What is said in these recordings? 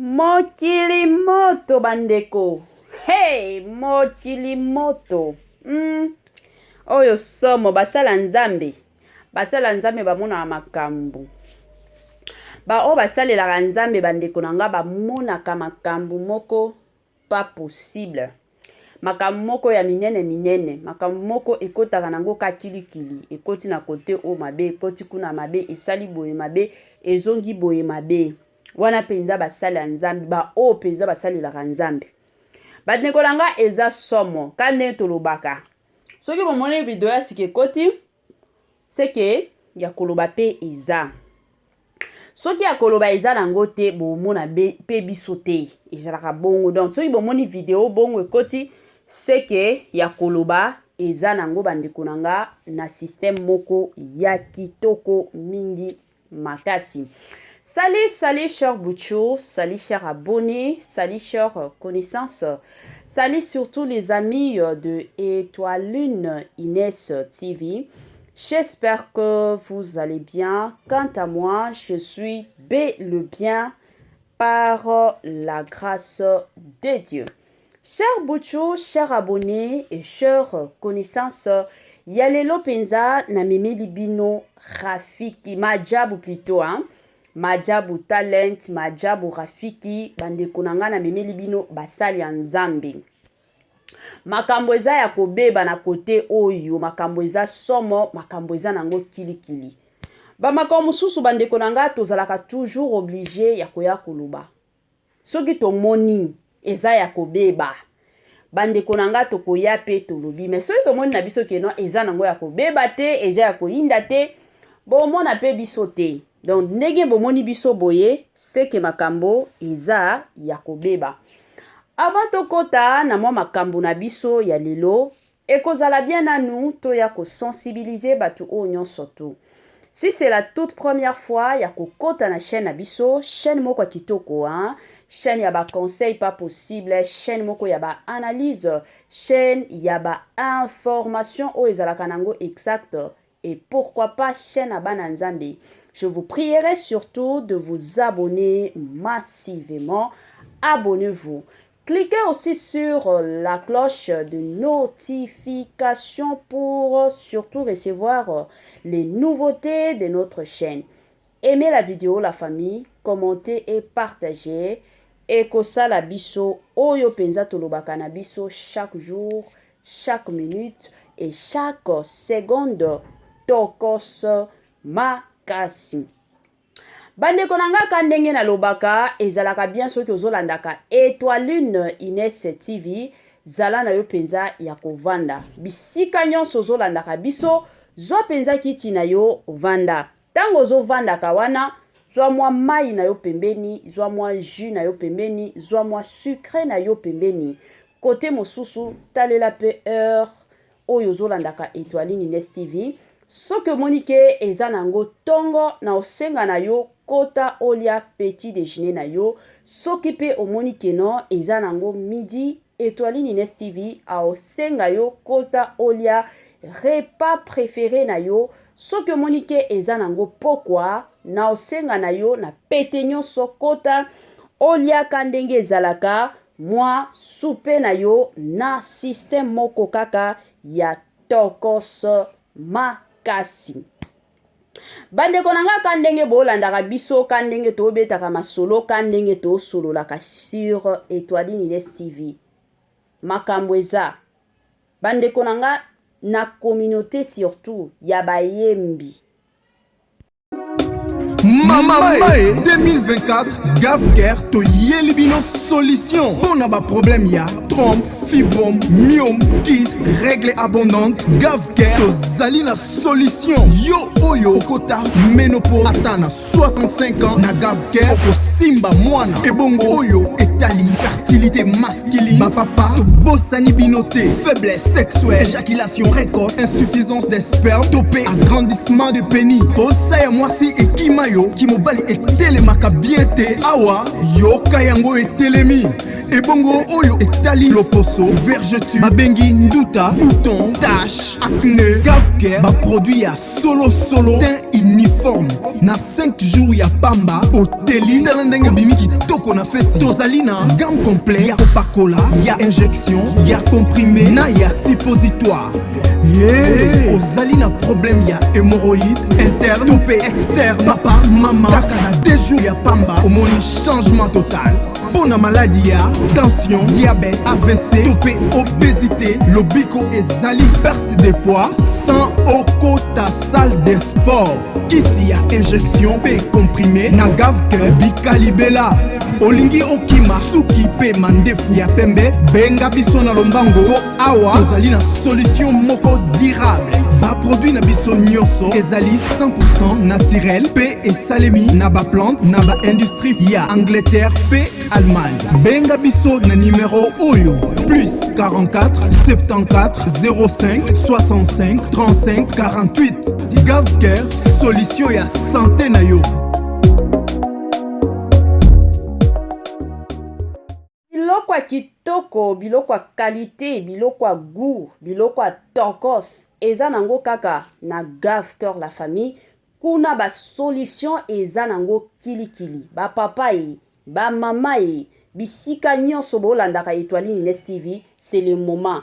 Mokili moto bandeko hey, mokili moto Oyo somo basala Nzambe, basala Nzambe bamonaka makambo. Baoyo basalelaka Nzambe bandeko na nga bamonaka makambo moko pas possible. Makambo moko ya minene minene, makambo moko ekotaka nango ka kilikili, ekoti na kote oyo mabe, ekoti kuna mabe, esali boye mabe, ezongi boye mabe. Wana mpenza basali ya Nzambe, baoyo mpenza basalelaka Nzambe. Bandeko na nga eza somo, ka ndenge tolobaka. Soki bomoni video ya sika ekoti, seke ya koloba mpe eza. Soki ya koloba eza nango te, bomona mpe biso te. Ezalaka bongo. Donc soki bomoni video bongo ekoti, seke ya koloba eza nango bandeko na nga na système moko ya kitoko mingi makasi. Salut, salut cher Bouchou, salut cher abonné, salut cher connaissance, salut surtout les amis de Étoilune Inès TV. J'espère que vous allez bien. Quant à moi, je suis bel et bien par la grâce de Dieu. Cher Bouchou, cher abonné et cher connaissance, ya lelo mpenza namemeli bino Rafiki Majabu plutôt hein? Majabu Talent, Majabu Rafiki, bandeko na ngai namemeli bino basali ya Nzambe. Makambo eza ya kobeba na kote oyo, makambo eza somo, makambo eza nango kilikili. Bamakambo mosusu bandeko na ngai tozalaka toujours oblige ya koya koloba. Soki tomoni eza ya kobeba bandeko na nga tokoya pe tolobi, mais soki tomoni na biso ke non eza nango ya kobeba te, eza ya koyinda te, bomona pe biso te. Donc ndenge bomoni biso boye, seke makambo eza ya kobeba. Avant tokota na mwa makambo na biso ya lelo, ekozala bien nanu toya ko sensibiliser batu oyo nyonso tout. Si c'est la toute première fois ya kokota na chaîne na biso, chaîne moko ya kitoko hein, chaîne ya ba conseils pas possible, chaîne moko ya ba analyse, chaîne ya ba information oyo ezalaka nango exact et pourquoi pas chaîne ya bana Nzambe. Je vous prierai surtout de vous abonner massivement. Abonnez-vous. Cliquez aussi sur la cloche de notification pour surtout recevoir les nouveautés de notre chaîne. Aimez la vidéo, la famille, commentez et partagez. Ekosala biso oyo penza tolobaka na biso chaque jour, chaque minute et chaque seconde tokos makasi. Bandeko na nga ka ndenge nalobaka ezalaka bien soki ozolandaka Etoilune Ines TV, zala na yo penza ya kovanda bisika nyonso ozolandaka biso, zwa penza kiti na yo vanda. Tango ozovandaka wana, zwa mwa mayi na yo pembeni, zwa mwa jus na yo pembeni, zwa mwa sucre na yo pembeni. Kote mosusu talela pe heure oyo ozolandaka Etoiline Ines TV. Soki omoni ke eza nango tongo, na osenga na yo kota olia petit dejeuner na yo. Soki pe omoni ke non eza nango midi, Etoiline Ines TV aosenga yo kota olia repas prefere na yo. Soki omoni ke eza nango pokwa, na osenga na yo na pete nyonso kota oliaka ndenge ezalaka mwa soupe na yo na système moko kaka ya tokos makasi. Bandeko na nga ka ndenge bolandaka biso, ka ndenge tobetaka masolo, ka ndenge tosololaka sur Etoiline Ines TV. Makambo eza bandeko na nga na communauté surtout ya bayembi. Mama e 2024 Gavcare toyeli bino solution mpo na baproblème ya trompe, fibrome, myome, kyste, règle abondante. Gavcare tozali na solution. Yo oyo okota ménopause ata na 65 ans, na Gavcare okosimba mwana. Ebongo oyo etali fertilité masculine, bapapa tobosani bino te. Faiblesse sexuelle, éjaculation précoce, insuffisance des spermes to pe agrandissement de pénis, posa ya mwasi ekima yo, kimobali etelemaka bien te, awa yoka yango etelemi. Ebongo oyo etali loposo, vergeture, babengi nduta, bouton, tache, acné, Gavcare baproduit ya solo solo, teint uniforme na 5 jours ya pamba oteli. Tala ndenge obimi kitoko na feti. Tozali na gamme complet ya kopakola, ya injection, ya comprimé na ya suppositoire. Yeah. Ozali na problème ya hémorroïde interne to mpe externe, papa, mama, kaka na 2 jours ya pamba omoni changement total. Mpo na maladi ya tension, diabète, AVC to mpe obésité, lobiko ezali. Perte de poids sans okota salle de sport, kisi ya injection mpe comprimé na Gavcare bikalibela. Olingi okima suki mpe mandefu ya pembe, benga biso na lombango mpo awa tozali na solution moko durable. Baproduit na biso nyonso ezali 100% naturel mpe esalemi na baplante na baindustrie ya Angleterre mpe Allemagne. Benga biso na nimero oyo: plus 44 74 05 65 35 48. Gavcare, solution ya santé na yo. Biloko ya kitoko, biloko ya qualité, biloko ya goût, biloko ya tokos eza nango kaka na Gavcare, la famille. Kuna basolution eza nango kilikili. Bapapa ye, bamama ye, bisika nyonso bolandaka Étoile Ines TV, c'est le moment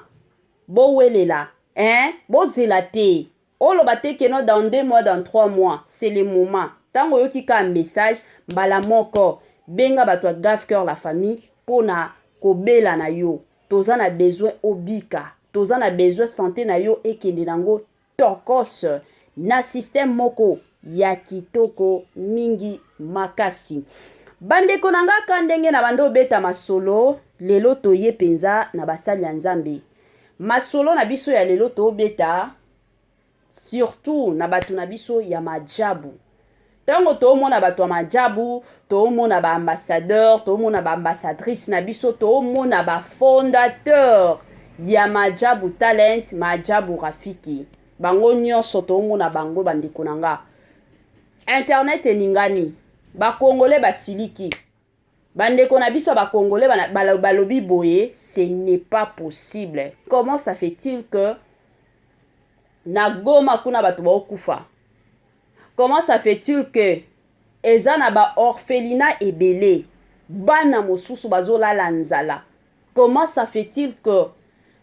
bowelela, hein? Bozela te, oloba te que non, dans 2 mois, dans 3 mois. C'est le moment. Ntango oyoki kaka message, mbala moko benga bato ya Gavcare, la famille, mpona kobela na yo. Toza na besoin obika, toza na besoin santé na yo ekende nango tokos na système moko ya kitoko mingi makasi. Bandeko na nga, ka ndenge na bando obeta masolo lelo, toye mpenza na basali ya Nzambe. Masolo na biso ya lelo, tobeta surtout na bato na biso ya majabu. Ntango toomona bato ya majabu, toomona baambassadeur, toomona baambassadrice na biso, toomona bafondateur ya Majabu Talent, Majabu Rafiki, bango nyonso toomona bango. Bandeko na nga, internet eningani, bakongole basiliki. Bandeko na biso ya bakongole balobi boye: ce n'est pas possible. Comment ça fait-il que na Goma kuna bato baokufa? Comment ça fait-il que eza na baorphelinat ebele, bana mosusu bazolala nzala? Comment ça fait-il que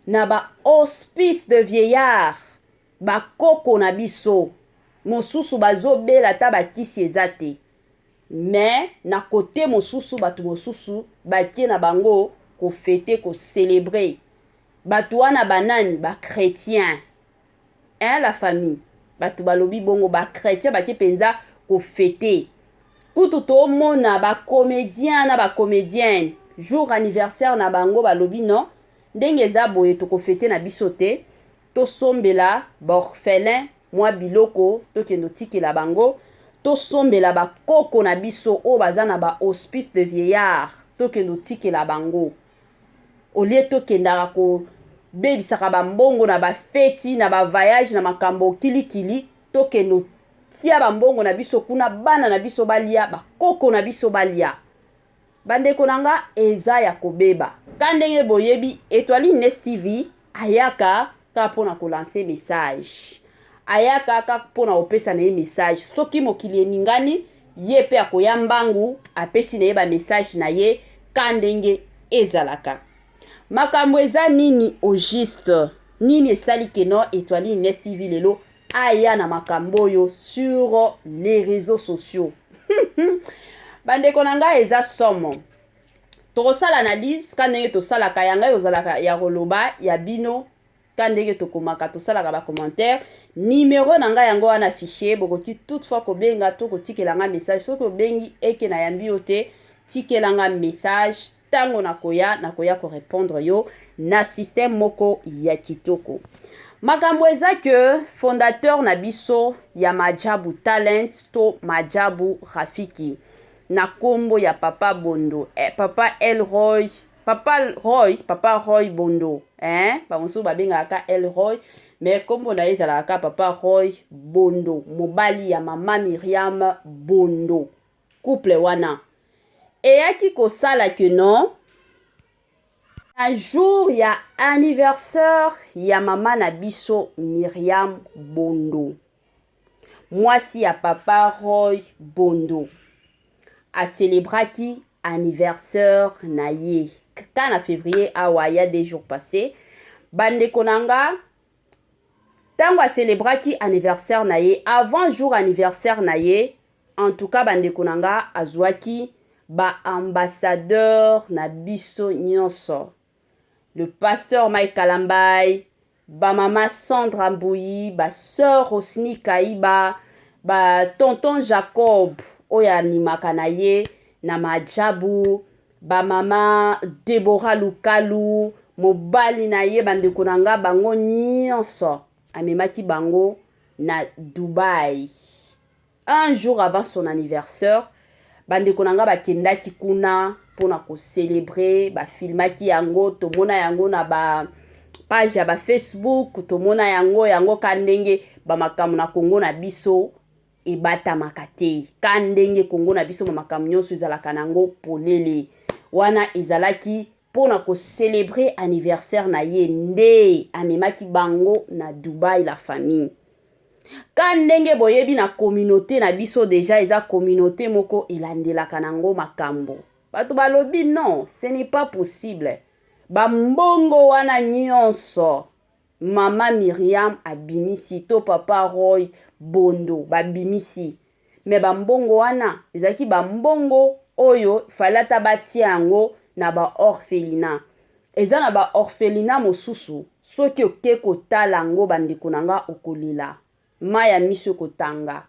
na bahospice de vieillard, bakoko na biso mosusu bazobela, ata bakisi eza te? Mais na kote mosusu, bato mosusu bakie na bango kofêter, kocélébrer. Bato wana banani? Bachrétien, hein, la famille? Bato balobi bongo, bachrétien bakie mpenza kofêter. Kutu tomona bacomédien na bacomédienne, jour anniversaire na bango, balobi non, ndenge eza boye, tokofêter na biso te, tosombela baorphelin mwa biloko, tokende otikela bango, tosombela bakoko na biso oyo baza na bahospice de vieillard, tokende otikela bango, au lieu tokendaka kobebisaka bambongo na bafeti, na bavoyage, na makambo kilikili. Tokende otia bambongo na biso kuna, bana na biso balia, bakoko na biso balia. Bandeko na nga, eza ya kobeba. Ka ndenge boyebi, Étoile Ines TV ayaka kaka mpona kolancer message, ayaka kaka mpona kopesa na ye message. Soki mokili eningani, ye mpe akoya mbangu, apesi na ye bamessage na ye. Ka ndenge ezalaka, makambo eza nini au juste? Nini esali que non, Étoile Ines TV lelo aya na makambo oyo sur les réseaux sociaux? Bandeko na ngai, eza somo. Tokosala analyse ka ndenge tosalaka. Ya ngai ozalaka ya koloba, ya bino ka ndenge tokomaka, tosalaka bacommentaire. Nimero na ngai yango wana affiché. Bokoki toutefois kobenga to kotikela nga message. Soki obengi eke nayambi yo te, tikela nga message. Ntango nakoya, nakoya korépondre yo na système moko ya kitoko. Makambo eza ke fondateur na biso ya Majabu Talent to Majabu Rafiki, na nkombo ya Papa Bondo, Papa Elroy, Papa Roy, Papa Roy Bondo, eh? Bamosusu babengaka Elroy, mais nkombo na ye ezalaka Papa Roy Bondo, mobali ya Mama Miriam Bondo. Couple wana eyaki kosala que non. Na jour ya anniversaire ya mama na biso Myriam Bondo, mwasi ya papa Roy Bondo, acelebraki anniversaire na ye ka na février awa ya 2 jours passé. Bandeko na nga, ntango acelebraki anniversaire na ye, avant jour anniversaire na ye, en tout cas, bandeko na nga, azwaki baambassadeur na biso nyonso, le pasteur Mike Kalambai, bamama Sandra Mbuyi, basœur Osni Kaiba, batonton Jacob oyo animaka na ye na Majabu, bamama Debora Lukalu, mobali na ye. Bandeko na nga, bango nyonso amemaki bango na Dubai un jour avant son anniversaire. Bandeko na nga, bakendaki kuna mpona kocélébrer. Bafilmaki yango, tomona yango na ba page ya bafacebook, tomona yango. Yango ka ndenge bamakambo na Kongo na biso ebatamaka te, ka ndenge Kongo na biso bamakambo nyonso ezalaka nango polele. Wana ezalaki mpona kocélébrer anniversaire na ye nde amemaki bango na Dubai, la famille. Ka ndenge boyebi, na communauté na biso déjà eza communauté moko elandelaka nango makambo. Bato balobi: non, ce n'est pas possible. Bambongo wana nyonso mama Miriam abimisi to papa Roy Bondo babimisi, mais bambongo wana ezalaki bambongo oyo fallait ata batia yango na baorphelinat. Eza na baorphelinat mosusu, soki oke kotala yango, bandeko na nga, okolela, mai ya miso ekotanga.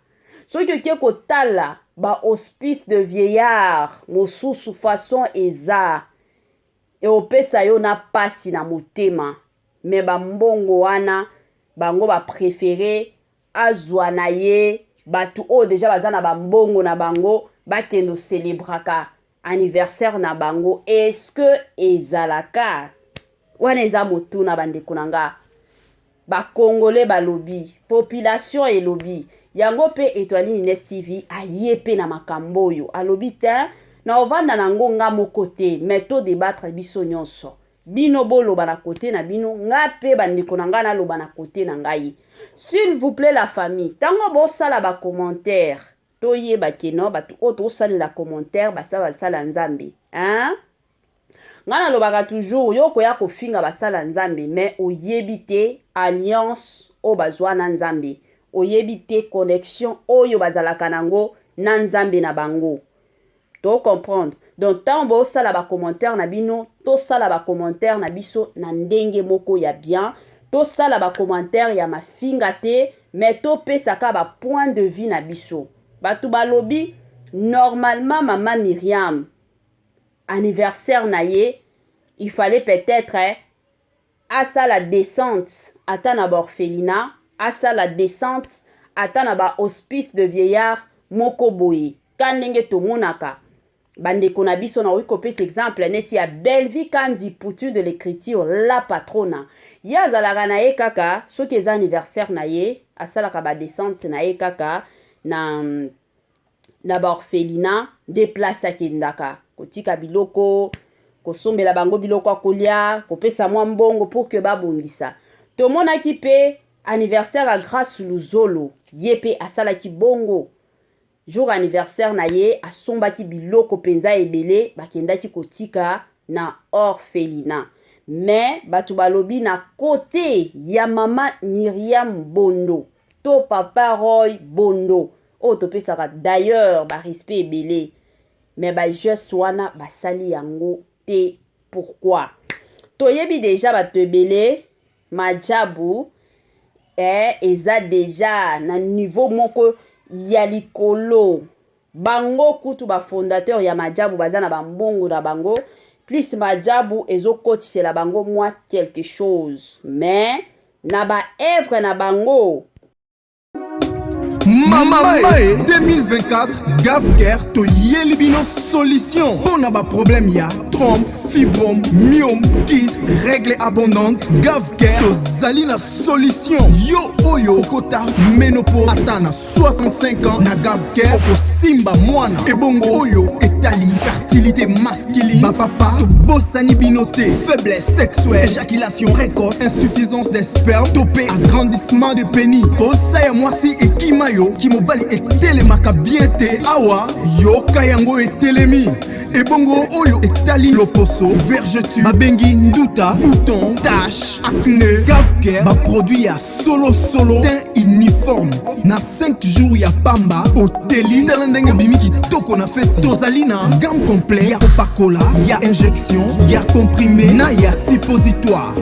Soki oke kotala bahospice de vieillard mosusu, façon eza eopesa yo na pasi na motema. Mais bambongo wana, bango bapréférer azwa na ye bato oyo déjà baza na bambongo na bango, bakende océlébraka anniversaire na bango. Est-ce ezalaka wana? Eza motuna, bandeko na nga. Bakongole balobi, population elobi yango mpe. Étoile Ines TV aye mpe na makambo oyo, alobi te na ovanda nango nga moko te, mais todébattre biso nyonso. Bino boloba na côté na bino, nga mpe, bandeko na ngai, naloba na côté na ngai. S'il vous plaît, la famille, ntango bosala bacommentaire, toyeba que no bato oyo tosalela commentaire basala basala Nzambe, hein? Ngai nalobaka toujours, yo koya kofinga basala Nzambe, mais oyebi te alliance oyo bazwa na Nzambe, oyebi te connexion oyo bazalaka nango na Nzambe na bango. Tocomprendre? Donc ntango bosala bacommentaire na bino, tosala bacommentaire na biso na ndenge moko ya bien. Tosala bacommentaire ya mafinga te, mais topesaka bapoint de vue na biso. Bato balobi: normalement, mama Miriam, anniversaire na ye, il fallait peut-être, eh, asala descente ata na baorphelinat, asala descente ata na bahospice de vieillard moko boye, ka ndenge tomonaka bandeko na biso. Nakoki kopesa exemple neti ya Belvi Kandi, Pouture de l'écriture, la patrona. Ye azalaka na ye kaka soki eza anniversaire na ye, asalaka badescente na ye kaka na baorphelinat nde place akendaka kotika biloko, kosombela bango biloko ya kolia, kopesa mwa mbongo pour que babongisa. Tomonaki mpe anniversaire ya Grâce Luzolo, ye mpe asalaki bongo. Jour anniversaire na ye, asombaki biloko mpenza ebele, bakendaki kotika na orphelinat. Mais bato balobi, na côté ya mama Miriam Bondo to papa Roy Bondo, oyo topesaka d'ailleurs barespect ebele, mais bageste wana basali yango te. Pourquoi? Toyebi déjà bato ebele, Majabu eza déjà na niveau moko ya likolo. Bango kutu bafondateur ya Majabu baza na bambongo na bango, plus Majabu ezokotisela bango mwa quelque chose, mais na baœuvre na bango. Mama e 2024, Gavker toyeli bino solution mpo na baproblème ya trompe, fibrome, myome, kyste, règle abondante. Gavker tozali na solution. Yo oyo okota ménopause ata na 65 ans, na Gavker okosimba mwana. Ebongo oyo etali fertilité masculine. Bapapa, tobosani bino te. Faiblesse sexuelle, éjaculation précoce, insuffisance des spermes to mpe agrandissement de pénis, posa ya mwasi ekima yo, kimobali etelemaka bien te, awa yoka yango etelemi. Ebongo oyo etali loposo, vergeture babengi nduta, bouton, tache, acné, Gavcare baproduit ya solo solo, teint uniforme na 5 jours ya pamba oteli. Tala ndenge obimi kitoko na feti. Tozali na gamme complet ya kopakola, ya injection, ya comprimé na ya suppositoire.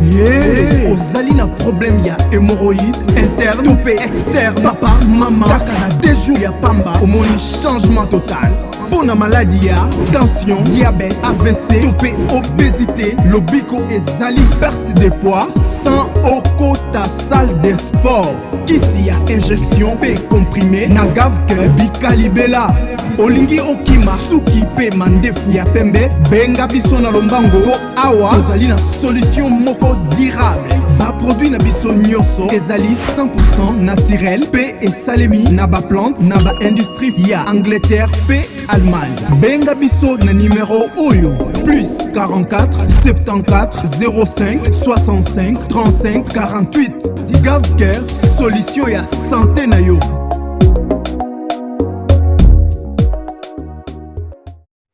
Yeah. Ozali na problème ya hémorroïde interne to mpe externe, papa, mama, kaka na 2 jours ya pamba omoni changement total. Mpo na maladi ya tension, diabète, AVC to mpe obésité, lobiko ezali. Perte de poids sans okota salle de sport, kisi ya injection mpe comprimé na Gavcare bikalibela. Olingi okima suki mpe mandefu ya pembe, benga biso na lombango mpo awa tozali na solution moko durable. Baproduit na biso nyonso ezali 100% naturel mpe esalemi na baplante na baindustrie ya Angleterre mpe Allemagne. Benga biso na nimero oyo: plus 44 74 05 65 35 48. Gavcare, solution ya santé na yo.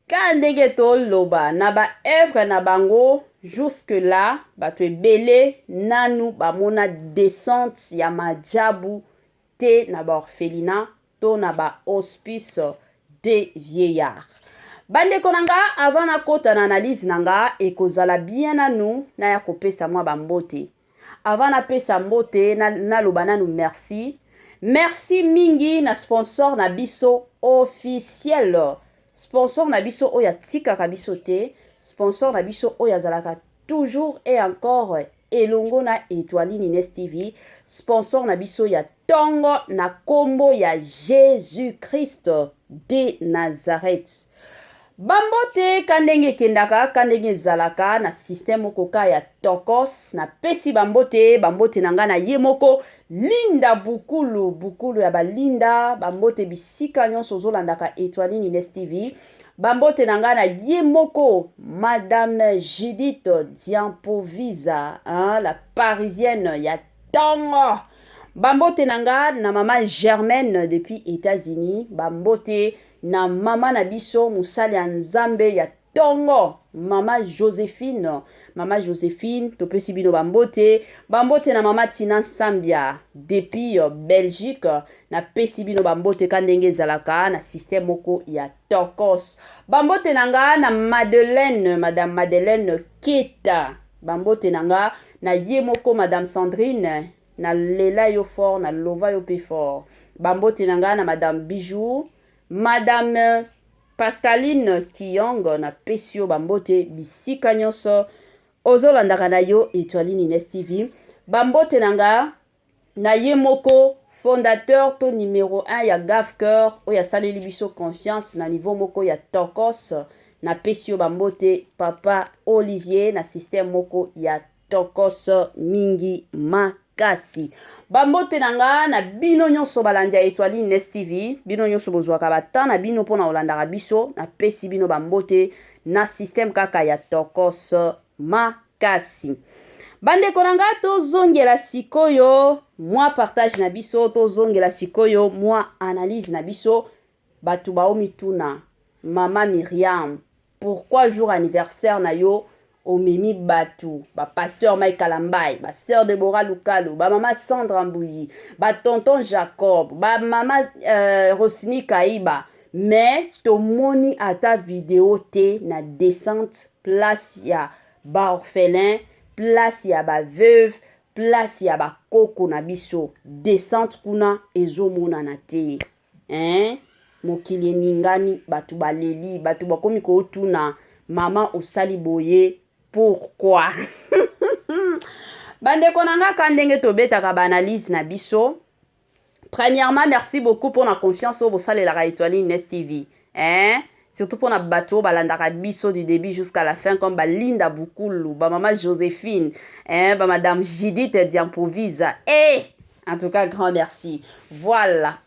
Ka ndenge toloba na baœuvre na bango jusque là, bato ebele nanu bamona descente ya majabu te na baorphelinat to na bahospice de vieillard. Bandeko na nga, avant nakota na analyse na nga, ekozala bien nanu naya kopesa mwa bambote. Avant napesa mbote, naloba nanu merci, merci mingi na sponsor na biso officiel, sponsor na biso oyo atikaka biso te, sponsor na biso oyo azalaka toujours et encore elongo na Étoile Nines TV, sponsor na biso ya ntongo na nkombo ya Jésus Christ de Nazareth. Bambote ka ndenge ekendaka, ka ndenge ezalaka na système moko ka ya tokos. Napesi bambote, bambote na ngai na ye moko Linda Bukulu, Bukulu ya balinda. Bambote bisika nyonso ozolandaka Étoile Nines TV. Bambote na ngai na ye moko Madame Judith Diampovisa, hein, la Parisienne ya ntongo. Bambote na nga na mama Germaine depuis États-Unis. Bambote na mama na biso, mosali ya Nzambe ya ntongo, mama Joséphine. Mama Joséphine, topesi bino bambote. Bambote na mama Tina Sambia depuis Belgique. Napesi bino bambote ka ndenge ezalaka na système moko ya tokos. Bambote na nga na Madeleine, Madame Madeleine Keta. Bambote na nga na ye moko Madame Sandrine, nalela yo fort, nalova yo mpe fort. Bambote na nga na Madame Bijou, Madame Pascaline Kiyong, napesi yo bambote bisika nyonso ozolandaka na yo Étoile Nines TV. Bambote na nga na ye moko fondateur to numéro 1 ya Gavcœur oyo asaleli biso confiance na niveau moko ya tokos. Napesi yo bambote, papa Olivier, na système moko ya tokos mingi makasi. Bambote na nga na bino nyonso balandi ya Étoile Nines TV, bino nyonso bozwaka batan na bino mpona kolandaka biso. Napesi bino bambote na système kaka ya tokos makasi. Bandeko na nga, tozongela sikoyo mwa partage na biso, tozongela sikoyo mwa analyse na biso. Bato baomituna: mama Miriam, pourquoi jour anniversaire na yo omemi bato, bapasteur Mike Kalambai, basœur Debora Lukalu, bamama Sandra Mbuyi, batonton Jacob, bamama Rosini Kaiba, mais tomoni ata video te na descente place ya baorphelin, place ya baveuve, place ya bakoko na biso? Descente kuna ezomonana te, hein? Mokili eningani, bato baleli, bato bakomi kootuna: mama, osali boye pourquoi? Bandeko na nga, ka ndenge tobetaka baanalyse na biso, premièrement, merci beaucoup mpona confiance oyo bosalelaka Étoile Nines TV, hein? Surtout mpona bato oyo balandaka biso du début jusqu'à la fin, comme balinda Bukulu, bamama Joséphine, hein? Bamadame Judith Diampovisa. Eh, en tout cas, grand merci. Voilà,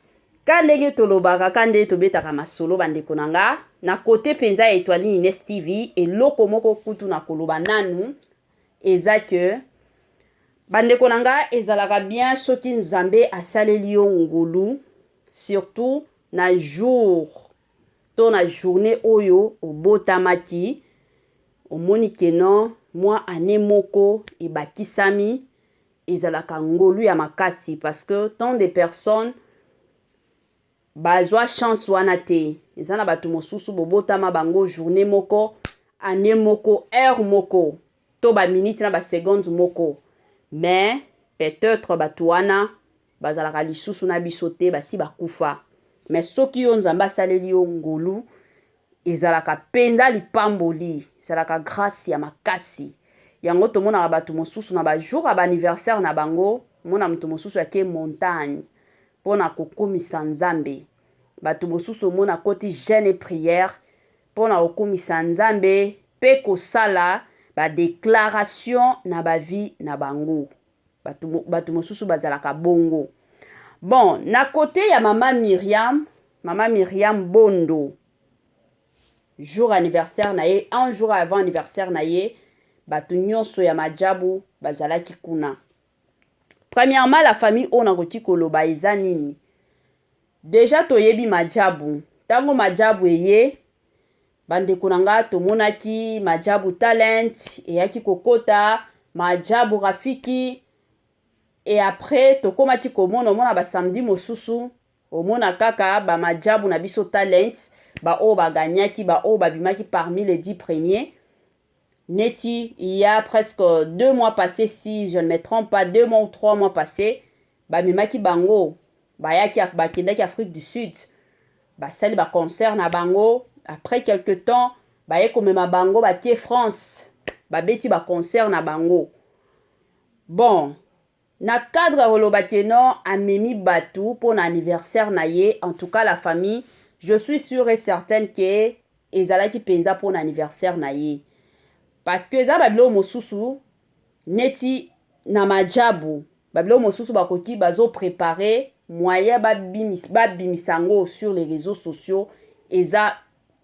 ka ndenge tolobaka, ka ndenge tobetaka masolo, bandeko na nga. Na kote mpenza ya Etoile Ines TV, eloko moko kutu na koloba nanu eza que bandeko na nga, ezalaka bien soki Nzambe asaleli yo ngolu, surtout na jour to na journée oyo obotamaki, omoni que non, mwa année moko ebakisami, ezalaka ngolu ya makasi, parce que tant de personnes bazwa chance wana te. Eza na bato mosusu bobotama bango journée moko, année moko, heure moko to baminute na baseconde moko, mais peut-être bato wana bazalaka lisusu na biso te, basi bakufa. Mais soki yo Nzambe asaleli yo ngolu, ezalaka mpenza lipamboli, ezalaka grâce ya makasi. Yango tomonaka bato mosusu na bajour ya baanniversaire na bango, mona moto mosusu ake montagne mpona kokumisa Nzambe. Bato mosusu omona akoti jeûne et prière mpona kokumisa Nzambe mpe kosala badéclaration na bavie na bango. Bato mosusu bazalaka bongo. Bon, na kote ya mama Miriam, mama Miriam Bondo, jour anniversaire na ye, un jour avant anniversaire na ye, bato nyonso ya Majabu bazalaki kuna. Premièrement, la famille, oyo nakoki koloba eza nini? Déjà toyebi Majabu. Ntango Majabu eye, bandeko na nga, tomonaki Majabu Talent eyaki kokota Majabu Rafiki, et après tokomaki komona, omona basamedi mosusu, omona kaka bamajabu na biso talent, baoyo baganyaki, baoyo babimaki parmi les 10 premiers. Neti il y a presque 2 mois passés, si je ne me trompe pas, 2 mois ou 3 mois passés, bamemaki bango, bayaki, bakendaki Afrique du Sud, basali baconcert na bango. Après quelque temps, baye komema bango, batie France, babeti baconcert na bango. Bon, na cadre ya koloba que non, amemi bato mpo na anniversaire na ye, en tout cas la famille, je suis sûre et certaine que ezalaki mpenza mpo na anniversaire na ye, parce que eza babiloko mosusu neti na Majabu, babiloko mosusu bakoki bazoprépare, moyen babimisa yango sur les réseaux sociaux eza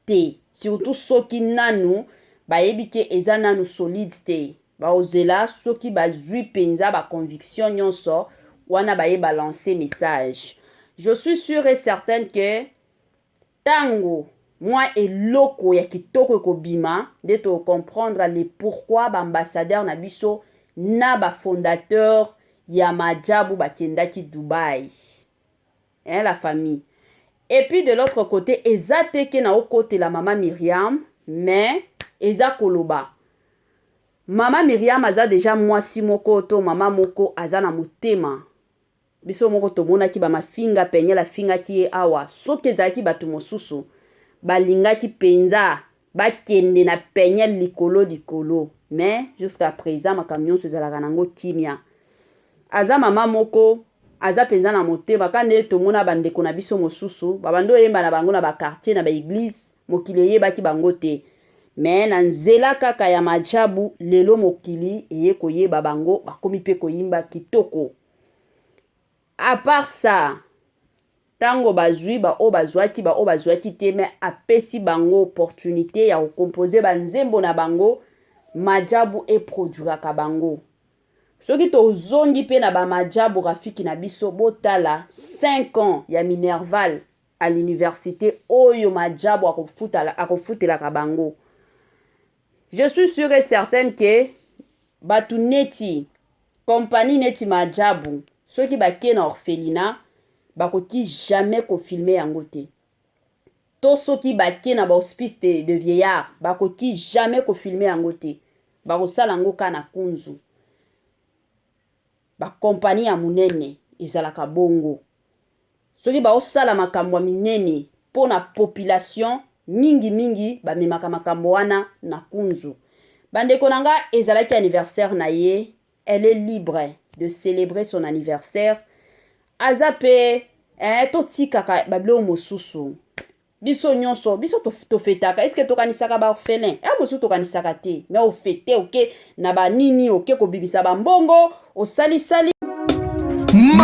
te, surtout soki nanu bayebi que eza nanu solide te. Baozela soki bazwi mpenza baconviction nyonso wana, baye balancer message. Je suis sûre et certaine que ntango mwa eloko ya kitoko ekobima nde tocomprendre le pourquoi baambassadeur na biso na bafondateur ya Majabu bakendaki Dubai, hein, la famille. Et puis de l'autre côté, eza te que na okotela mama Miriam, mais eza koloba mama Miriam aza déjà mwasi moko to mama moko aza na motema. Biso moko tomonaki bamafinga Peniel afingaki ye awa. Soki ezalaki bato mosusu, balingaki mpenza bakende na Peniel likolo likolo, mais jusqu'à présent makambo nyonso ezalaka nango kimia. Aza mama moko aza mpenza na motema ka nde tomona bandeko na biso mosusu babandi oyemba na bango na baquartier, na baéglise, mokili eyebaki bango te, mais na nzela kaka ya Majabu, lelo mokili eye koyeba bango, bakomi mpe koyimba kitoko. À part ça, ntango bazwi, baoyo bazwaki, baoyo bazwaki te, mais apesi bango opportunité ya kocompose banzembo na bango, Majabu eproduiraka bango. Soki tozongi mpe na bamajabu Rafiki na biso, botala 5 ans ya minerval à l'université oyo Majabu akofutelaka bango. Je suis sûre et certaine que bato neti kompani neti Majabu, soki bakei na orphelinat, bakoki jamais kofilme yango te, to soki bakei na bahospice de vieillard, bakoki jamais kofilme yango te. Bakosala yango kaka na kunzu. Bakompani ya monene ezalaka bongo. Soki baosala makambo ya minene mpo na population, mingimingi bamemaka makambo wana na kunzu. Bandeko na nga, ezalaki anniversaire na ye, elle est libre de célébrer son anniversaire. Aza mpe eh, totikaka babiloko mosusu. Biso nyonso, biso tofetaka, eske tokanisaka baorphelin ya mosusu? Tokanisaka te. Mais ofete, oke na banini, oke kobimisa bambongo, osalisali.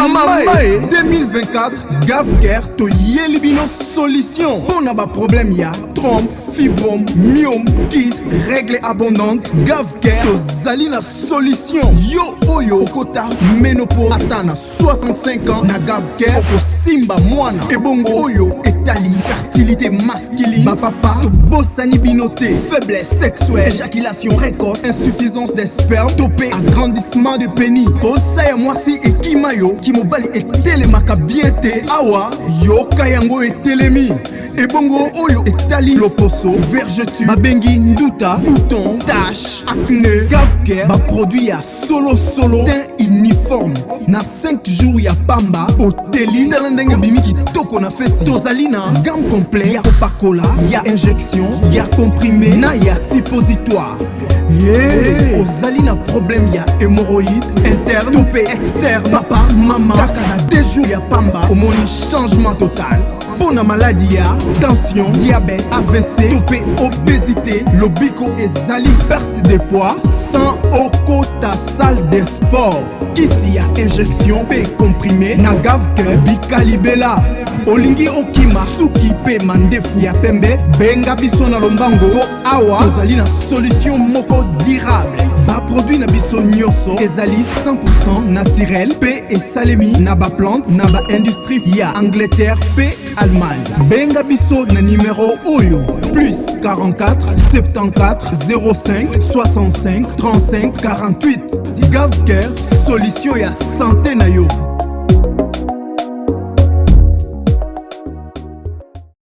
Mama e 2024, Gavcare toyeli bino solution mpo na baproblème ya trompe, fibrome, myome, kyste, règle abondante. Gavcare tozali na solution. Yo oyo okota ménopause ata na 65 ans, na Gavcare okosimba mwana. Ebongo oyo etali fertilité masculine, bapapa tobosani bino te. Faiblesse sexuelle, éjaculation précoce, insuffisance des sperme to mpe agrandissement de pénis, posa ya mwasi ekima yo, kimobali etelemaka bien te, awa yoka yango etelemi. Ebongo oyo etali loposo, vergeture babengi nduta, bouton, tache, acné, Gavcare baproduit ya solosolo, teint uniforme. Na 5 jours ya pamba oteli, tala ndenge obimi kitoko na feti. Tozali na gamme complet ya kopakola, ya injection, ya comprimé na ya suppositoire. Ye ozali na problème ya hémorroïde interne to mpe externe, papa, mama, kaka na 2 jours ya pamba omoni changement total. Mpo na maladi ya tension, diabète, AVC to mpe obésité, lobiko ezali. Perte de poids sans okota salle de sport, kisi ya injection mpe comprimé na Gavcare bikalibela. Olingi okima suki mpe mandefu ya pembe, benga biso na lombango mpo awa tozali na solution moko durable. Baproduit na biso nyonso ezali 100 naturel mpe esalemi na baplante na baindustrie ya Angleterre mpe Allemagne. Benga biso na nimero oyo: plus 44 74 05 65 35 48. Gavcare, solution ya santé na yo.